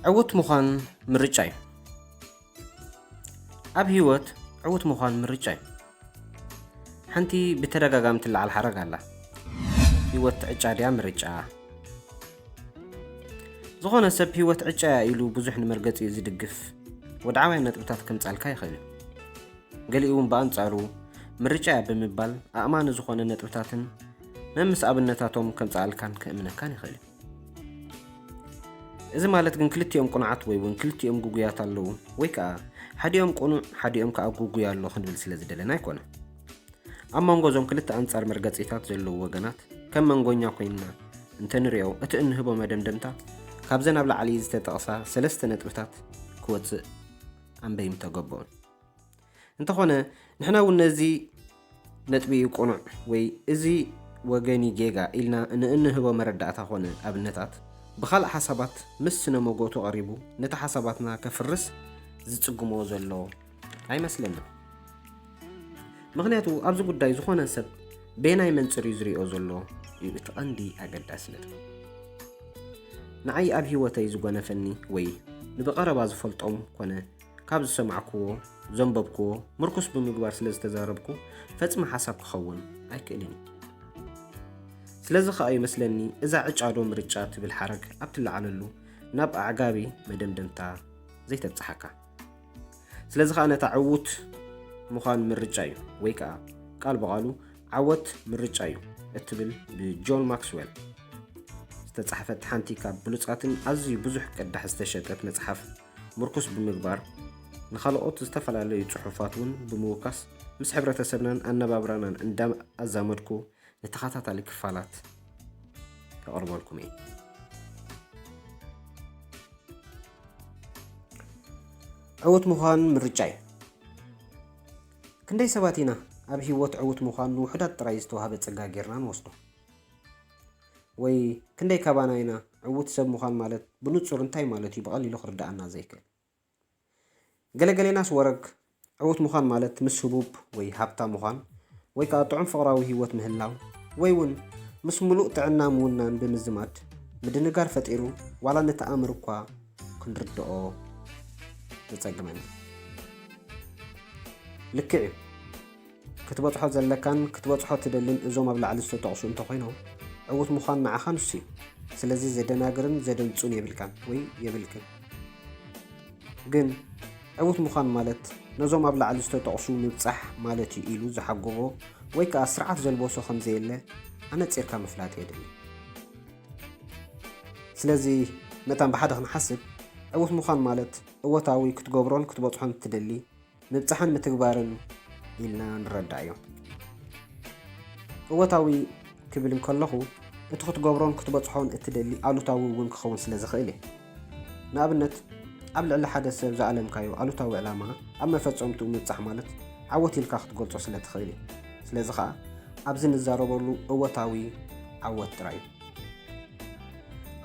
ዕዉት ምዃን ምርጫ እዩ። ኣብ ህይወት ዕዉት ምዃን ምርጫ እዩ። ሓንቲ ብተደጋጋሚ ትለዓል ሓረግ ኣላ። ህይወት ዕጫ ድያ ምርጫ? ዝኾነ ሰብ ህይወት ዕጫ እያ ኢሉ ብዙሕ ንመርገጺኡ ዝድግፍ ወድዓውያን ነጥብታት ከምጻልካ ይኽእል እዩ። ገሊኡ እውን ብኣንጻሩ ምርጫ እያ ብምባል ኣእማኒ ዝኾነ ነጥብታትን መምስ ኣብነታቶም ከምጻኣልካን ከእምነካን ይኽእል እዩ። እዚ ማለት ግን ክልቲኦም ቅኑዓት ወይ እውን ክልቲኦም ግጉያት ኣለዉ ወይ ከኣ ሓዲኦም ቅኑዕ ሓዲኦም ከኣ ግጉይ ኣሎ ክንብል ስለ ዝደለና ኣይኮነ። ኣብ መንጎ እዞም ክልተ ኣንጻር መርገጺታት ዘለዉ ወገናት ከም መንጎኛ ኮይንና እንተንሪኦ እቲ እንህቦ መደምደምታ ካብዘን ኣብ ላዕሊ ዝተጠቕሳ ሰለስተ ነጥብታት ክወጽእ ኣንበይም ተገብኦን። እንተኾነ ንሕና እውን ነዚ ነጥቢ እዩ ቅኑዕ ወይ እዚ ወገኒ ጌጋ ኢልና ንእንህቦ መረዳእታ ኾነ ኣብነታት ብኻልእ ሓሳባት ምስ ስነ መጎቱ ቀሪቡ ነቲ ሓሳባትና ከፍርስ ዝጽግሞ ዘሎ ኣይመስለንን። ምኽንያቱ ኣብዚ ጉዳይ ዝኾነ ሰብ በየናይ መንጽር እዩ ዝሪኦ ዘሎ እዩ እቲ ቀንዲ ኣገዳሲ ነጥቢ። ንዓይ ኣብ ህይወተይ ዝጎነፈኒ ወይ ንብቐረባ ዝፈልጦም ኮነ ካብ ዝሰማዕክዎ ዘንበብክዎ ምርኩስ ብምግባር ስለ ዝተዛረብኩ ፈጽመ ሓሳብ ክኸውን ኣይክእልን እዩ። ስለዚ ከኣ ይመስለኒ እዛ ዕጫ ዶ ምርጫ ትብል ሓረግ ኣብ ትለዓለሉ ናብ ኣዕጋቢ መደምደምታ ዘይተብጽሓካ። ስለዚ ከኣ ነታ ዕዉት ምዃን ምርጫ እዩ ወይ ከኣ ቃል ብቓሉ ዓወት ምርጫ እዩ እትብል ብጆን ማክስዌል ዝተጻሕፈት ሓንቲ ካብ ብሉጻትን ኣዝዩ ብዙሕ ቅዳሕ ዝተሸጠት መጽሓፍ ምርኩስ ብምግባር ንኻልኦት ዝተፈላለዩ ጽሑፋት እውን ብምውካስ ምስ ሕብረተሰብናን ኣነባብራናን እንዳኣዛመድኩ ንተኸታታሊ ክፋላት ከቕርበልኩም እየ። ዕዉት ምዃን ምርጫ እዩ። ክንደይ ሰባት ኢና ኣብ ህይወት ዕዉት ምዃን ንውሑዳት ጥራይ ዝተዋህበ ጸጋ ጌርና ንወስዶ? ወይ ክንደይ ካባና ኢና ዕዉት ሰብ ምዃን ማለት ብንጹር እንታይ ማለት እዩ ብቐሊሉ ክርድኣና ዘይክእል? ገለገሌናስ ወረግ ዕዉት ምዃን ማለት ምስ ህቡብ ወይ ሃብታ ምዃን ወይ ከኣ ጥዑም ፍቕራዊ ህይወት ምህላው ወይ እውን ምስ ምሉእ ጥዕና ምውናን ብምዝማድ ምድንጋር ፈጢሩ ዋላ ነቲ ኣምር እኳ ክንርድኦ ዘጸግመና። ልክዕ እዩ። ክትበጽሖ ዘለካን ክትበጽሖ ትደልን እዞም ኣብ ላዕሊ ዝተጠቕሱ እንተኾይኖም ዕዉት ምዃን ንዓኻ ንሱ እዩ። ስለዚ ዘደናግርን ዘደንጹን የብልካን ወይ የብልክን። ግን ዕዉት ምዃን ማለት ነዞም ኣብ ላዕሊ ዝተጠቕሱ ምብጻሕ ማለት እዩ ኢሉ ዝሓጎቦ ወይ ከኣ ስርዓት ዘልበሶ ከም ዘየለ ኣነጺርካ ምፍላጥ የድሊ። ስለዚ መታን ብሓደ ክንሓስብ ዕዉት ምዃን ማለት እወታዊ ክትገብሮን ክትበጽሖን እትደሊ ምብጻሕን ምትግባርን ኢልና ንረዳእዮ። እወታዊ ክብል እንከለኹ እቲ ክትገብሮን ክትበጽሖን እትደሊ ኣሉታዊ እውን ክኸውን ስለ ዝኽእል እየ። ንኣብነት ኣብ ልዕሊ ሓደ ሰብ ዝኣለምካዮ ኣሉታዊ ዕላማ ኣብ መፈጸምትኡ ምብጻሕ ማለት ዓወት ኢልካ ክትገልጾ ስለ ትኽእል እዩ። ስለዚ ኸኣ ኣብዚ ንዛረበሉ እወታዊ ዓወት ጥራይ እዩ።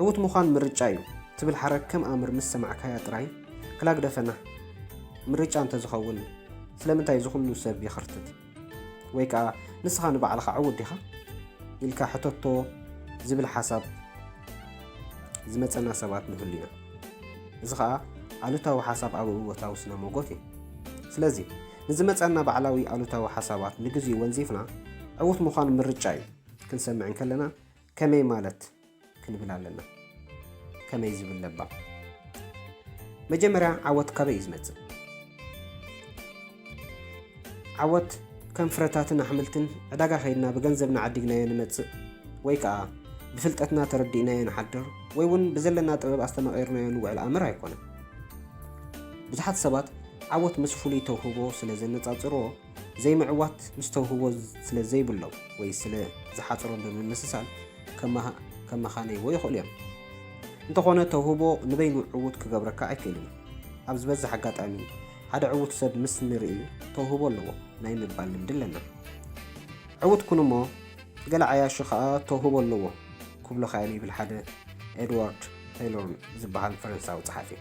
ዕዉት ምዃን ምርጫ እዩ ትብል ሓረግ ከም ኣምር ምስ ሰማዕካያ ጥራይ ክላግደፈና ምርጫ እንተዝኸውን ስለምንታይ እዚ ኩሉ ሰብ የኽርትት? ወይ ከኣ ንስኻ ንባዕልኻ ዕዉት ዲኻ ኢልካ ሕተቶ ዝብል ሓሳብ ዝመጸና ሰባት ንህሉ ኢና። እዚ ኸኣ ኣሉታዊ ሓሳብ ኣብ እወታዊ ስነ መጎት እዩ። ስለዚ ንዝመጸና ባዕላዊ ኣሉታዊ ሓሳባት ንግዜኡ ወንዚፍና ዕዉት ምዃን ምርጫ እዩ ክንሰምዕ እንከለና ከመይ ማለት ክንብል ኣለና። ከመይ ዝብል ለባም። መጀመርያ ዓወት ካበይ እዩ ዝመጽእ? ዓወት ከም ፍረታትን ኣሕምልትን ዕዳጋ ከይድና ብገንዘብና ዓዲግናዮ ንመጽእ ወይ ከኣ ብፍልጠትና ተረዲእናዮ ንሓድር ወይ እውን ብዘለና ጥበብ ኣስተማቒርናዮ ንውዕል ኣምር ኣይኮነን። ብዙሓት ሰባት ዓወት ምስ ፍሉይ ተውህቦ ስለ ዘነጻጽርዎ ዘይምዕዋት ምስ ተውህቦ ስለ ዘይብሎም ወይ ስለ ዝሓጽሮም ብምምስሳል ከመሃ- ከመኻነይዎ ይኽእሉ እዮም። እንተኾነ ተውህቦ ንበይኑ ዕዉት ክገብረካ ኣይክእልን እዩ። ኣብ ዝበዝሕ ኣጋጣሚ ሓደ ዕዉት ሰብ ምስ ንርኢ ተውህቦ ኣለዎ ናይ ምባል ልምዲ ኣለና። ዕዉት ኩን እሞ ገለ ዓያሹ ኸኣ ተውህቦ ኣለዎ ክብሉኻ እዮም ይብል ሓደ ኤድዋርድ ቴይሎር ዝበሃል ፈረንሳዊ ጸሓፊ።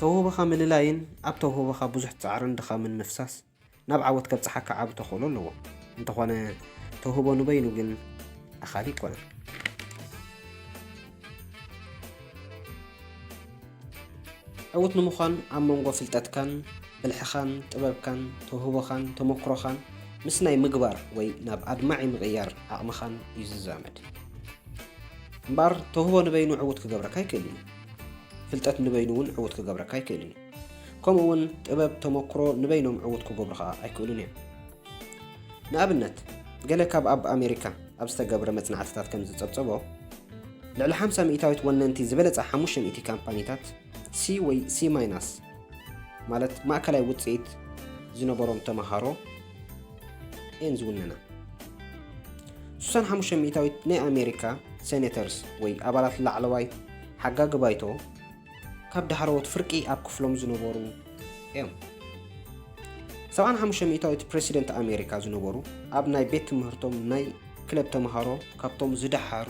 ተውህቦኻ ምልላይን ኣብ ተውህቦኻ ብዙሕ ጻዕርን ድኻምን ምፍሳስ ናብ ዓወት ከብጽሓካ ዓቢ ተኽእሎ ኣለዎ። እንተኾነ ተውህቦ ንበይኑ ግን ኣኻሊ ኣይኮነን። ዕዉት ንምዃን ኣብ መንጎ ፍልጠትካን ብልሕኻን ጥበብካን ተውህቦኻን ተመክሮኻን ምስ ናይ ምግባር ወይ ናብ ኣድማዒ ምቕያር ዓቕምኻን እዩ ዝዛመድ። እምበኣር ተውህቦ ንበይኑ ዕዉት ክገብረካ ኣይክእልን እዩ። ፍልጠት ንበይኑ እውን ዕዉት ክገብረካ ኣይክእልን እዩ። ከምኡ እውን ጥበብ ተመክሮ ንበይኖም ዕዉት ክገብሩኻ ኣይክእሉን እዮም። ንኣብነት፣ ገለ ካብ ኣብ ኣሜሪካ ኣብ ዝተገብረ መጽናዕትታት ከም ዝጸብጸቦ፣ ልዕሊ ሓምሳ ሚእታዊት ወነንቲ ዝበለጸ ሓሙሽተ ሚእቲ ካምፓኒታት ሲ ወይ ሲ ማይናስ ማለት ማእከላይ ውጽኢት ዝነበሮም ተመሃሮ እየን ዝውነና። ስሳን ሓሙሽተ ሚእታዊት ናይ ኣሜሪካ ሴኔተርስ ወይ ኣባላት ላዕለዋይ ሓጋጊ ባይቶ ካብ ዳሕረዎት ፍርቂ ኣብ ክፍሎም ዝነበሩ እዮም። ሰብዓን ሓሙሽተ ሚእታዊት ፕሬሲደንት ኣሜሪካ ዝነበሩ ኣብ ናይ ቤት ትምህርቶም ናይ ክለብ ተምሃሮ ካብቶም ዝደሓሩ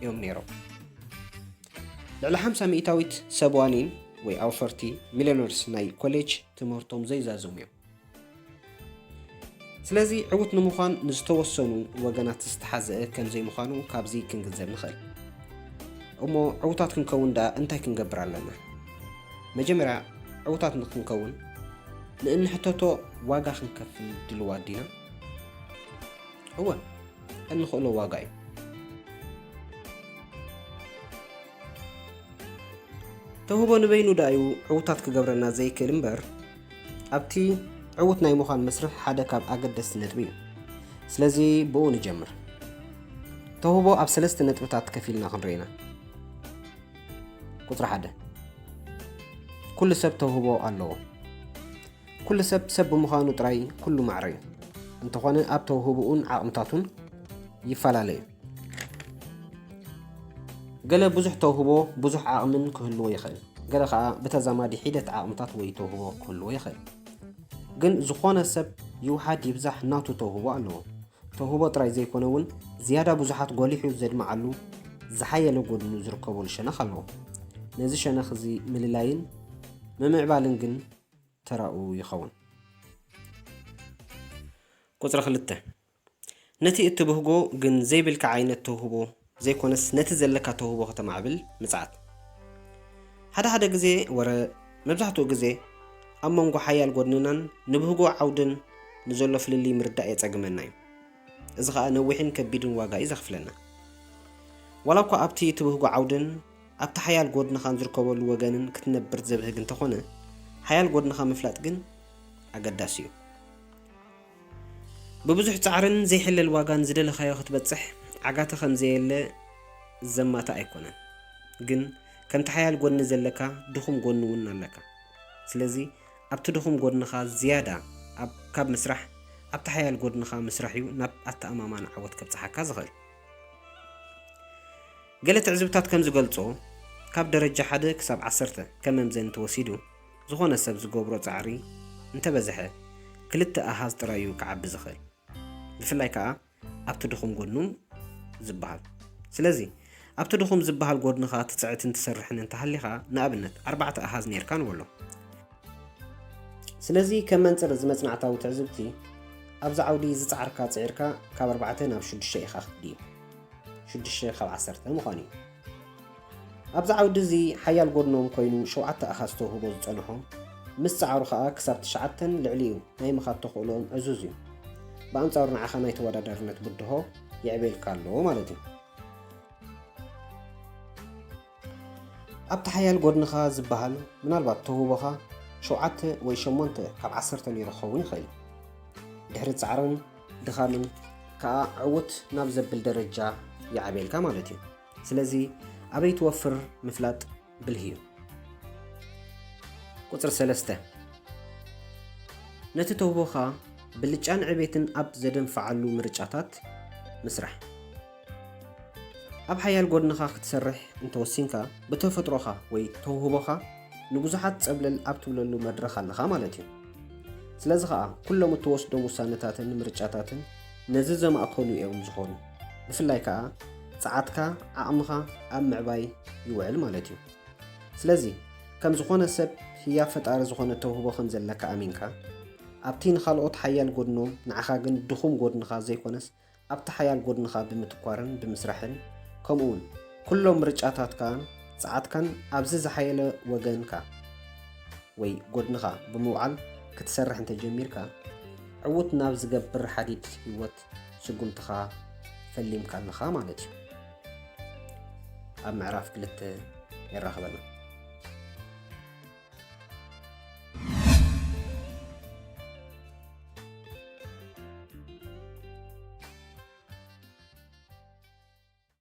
እዮም ነይሮም። ልዕሊ ሓምሳ ሚእታዊት ሰብ ዋኒን ወይ ኣውፈርቲ ሚሊዮነርስ ናይ ኮሌጅ ትምህርቶም ዘይዛዘሙ እዮም። ስለዚ ዕዉት ንምዃን ንዝተወሰኑ ወገናት ዝተሓዘ ከም ዘይምዃኑ ካብዚ ክንግንዘብ ንኽእል። እሞ ዕዉታት ክንከውን ደኣ እንታይ ክንገብር ኣለና? መጀመርያ ዕዉታት ንክንከውን ንእንሕተቶ ዋጋ ክንከፍል ድልዋት ዲና? እወ፣ እንኽእሎ ዋጋ እዩ። ተውህቦ ንበይኑ ደኣ እዩ ዕዉታት ክገብረና ዘይክእል እምበር፣ ኣብቲ ዕዉት ናይ ምዃን መስርሕ ሓደ ካብ ኣገደስቲ ነጥቢ እዩ። ስለዚ ብኡ ንጀምር። ተውህቦ ኣብ ሰለስተ ነጥብታት ከፊልና ክንርኢና። ቁጽሪ ሓደ፣ ኩሉ ሰብ ተውህቦ ኣለዎ። ኩሉ ሰብ ሰብ ብምዃኑ ጥራይ ኩሉ ማዕረ እዩ። እንተኾነ ኣብ ተውህቦኡን ዓቕምታቱን ይፈላለ እዩ። ገለ ብዙሕ ተውህቦ ብዙሕ ዓቕምን ክህልዎ ይኽእል። ገለ ኸኣ ብተዛማዲ ሒደት ዓቕምታት ወይ ተውህቦ ክህልዎ ይኽእል። ግን ዝኾነ ሰብ ይውሓድ ይብዛሕ ናቱ ተውህቦ ኣለዎ። ተውህቦ ጥራይ ዘይኮነ እውን ዝያዳ ብዙሓት ጎሊሑ ዘድምዓሉ ዝሓየለ ጎድኑ ዝርከበሉ ሸነኽ ኣለዎ። ነዚ ሸነኽ እዚ ምልላይን ምምዕባልን ግን ተራኡ ይኸውን። ቁጽሪ ክልተ፣ ነቲ እትብህጎ ግን ዘይብልካ ዓይነት ተውህቦ ዘይኮነስ ነቲ ዘለካ ተውህቦ ከተማዕብል ምጽዓት። ሓደ ሓደ ግዜ ወረ መብዛሕትኡ ግዜ ኣብ መንጎ ሓያል ጎድንናን ንብህጎ ዓውድን ንዘሎ ፍልልይ ምርዳእ የጸግመና እዩ። እዚ ኸኣ ነዊሕን ከቢድን ዋጋ እዩ ዘኽፍለና። ዋላ እኳ ኣብቲ ትብህጎ ዓውድን ኣብቲ ሓያል ጎድንኻን ዝርከበሉ ወገንን ክትነብር ዘብህግ እንተኾነ፣ ሓያል ጎድንኻ ምፍላጥ ግን ኣገዳሲ እዩ። ብብዙሕ ጻዕርን ዘይሕለል ዋጋን ዝደለኻዮ ክትበጽሕ ዓጋተ ከም ዘየለ ዘማታ ኣይኮነን። ግን ከምቲ ሓያል ጎድኒ ዘለካ ድኹም ጎድኒ እውን ኣለካ። ስለዚ ኣብቲ ድኹም ጎድንኻ ዝያዳ ኣብ ካብ ምስራሕ ኣብቲ ሓያል ጎድንኻ ምስራሕ እዩ ናብ ኣተኣማማኒ ዓወት ከብጽሓካ ዝኽእል። ገለ ትዕዝብታት ከም ዝገልጾ ካብ ደረጃ ሓደ ክሳብ ዓሰርተ ከም መምዘኒ ተወሲዱ ዝኾነ ሰብ ዝገብሮ ጻዕሪ እንተበዝሐ ክልተ ኣሃዝ ጥራይ እዩ ክዓቢ ዝኽእል። ብፍላይ ከኣ ኣብቲ ድኹም ጎድኑ ዝበሃል። ስለዚ ኣብቲ ድኹም ዝበሃል ጎድንኻ ትጽዕትን ትሰርሕን እንተሃሊኻ ንኣብነት ኣርባዕተ ኣሃዝ ኔርካ ንበሎ። ስለዚ ከም መንጽር እዚ መጽናዕታዊ ትዕዝብቲ ኣብዚ ዓውዲ ዝጸዓርካ ጽዒርካ ካብ ኣርባዕተ ናብ ሽዱሽተ ኢኻ ክትድዩ። ሽዱሽተ ካብ ዓሰርተ ምዃኑ እዩ። ኣብዚ ዓውዲ እዚ ሓያል ጎድኖም ኮይኑ ሸውዓተ ኣሃዝ ተውህቦ ዝጸንሖም ምስ ጸዓሩ ከኣ ክሳብ ትሽዓተን ልዕሊኡ ናይ ምኻድ ተኽእሎኦም ዕዙዝ እዩ። ብኣንጻሩ ንዓኻ ናይ ተወዳዳርነት ብድሆ የዕቤልካ ኣሎ ማለት እዩ። ኣብቲ ሓያል ጎድንኻ ዝበሃል ምናልባት ተውህቦኻ ሸውዓተ ወይ ሸሞንተ ካብ ዓሰርተ ነይሩ ክኸውን ይኽእል እዩ። ድሕሪ ጻዕርን ድኻምን ከኣ ዕውት ናብ ዘብል ደረጃ ይዓብየልካ ማለት እዩ። ስለዚ ኣበይ ትወፍር ምፍላጥ ብልሂ እዩ። ቁጽሪ ሰለስተ፣ ነቲ ተውህቦኻ ብልጫን ዕቤትን ኣብ ዘደንፍዓሉ ምርጫታት ምስራሕ። ኣብ ሓያል ጎድንኻ ክትሰርሕ እንተወሲንካ፣ ብተፈጥሮኻ ወይ ተውህቦኻ ንብዙሓት ጸብለል ኣብ ትብለሉ መድረኽ ኣለኻ ማለት እዩ። ስለዚ ኸኣ፣ ኩሎም እትወስዶም ውሳነታትን ምርጫታትን ነዚ ዘማእከሉ እዮም ዝኾኑ። ብፍላይ ከኣ፣ ጸዓትካ፣ ዓቕምኻ ኣብ ምዕባይ ይውዕል ማለት እዩ። ስለዚ፣ ከም ዝኾነ ሰብ ህያብ ፈጣሪ ዝኾነ ተውህቦ ከም ዘለካ ኣሚንካ፣ ኣብቲ ንኻልኦት ሓያል ጎድኖም፣ ንዓኻ ግን ድኹም ጎድንኻ ዘይኮነስ፣ ኣብቲ ሓያል ጎድንኻ ብምትኳርን ብምስራሕን፣ ከምኡውን ኩሎም ምርጫታትካን ጸዓትካን ኣብዚ ዝሓየለ ወገንካ ወይ ጎድንኻ ብምውዓል ክትሰርሕ እንተጀሚርካ፣ ዕዉት ናብ ዝገብር ሓዲድ ህይወት ስጉምትኻ ፈሊምካ ኣለኻ ማለት እዩ። ኣብ ምዕራፍ ክልተ የራኽበና።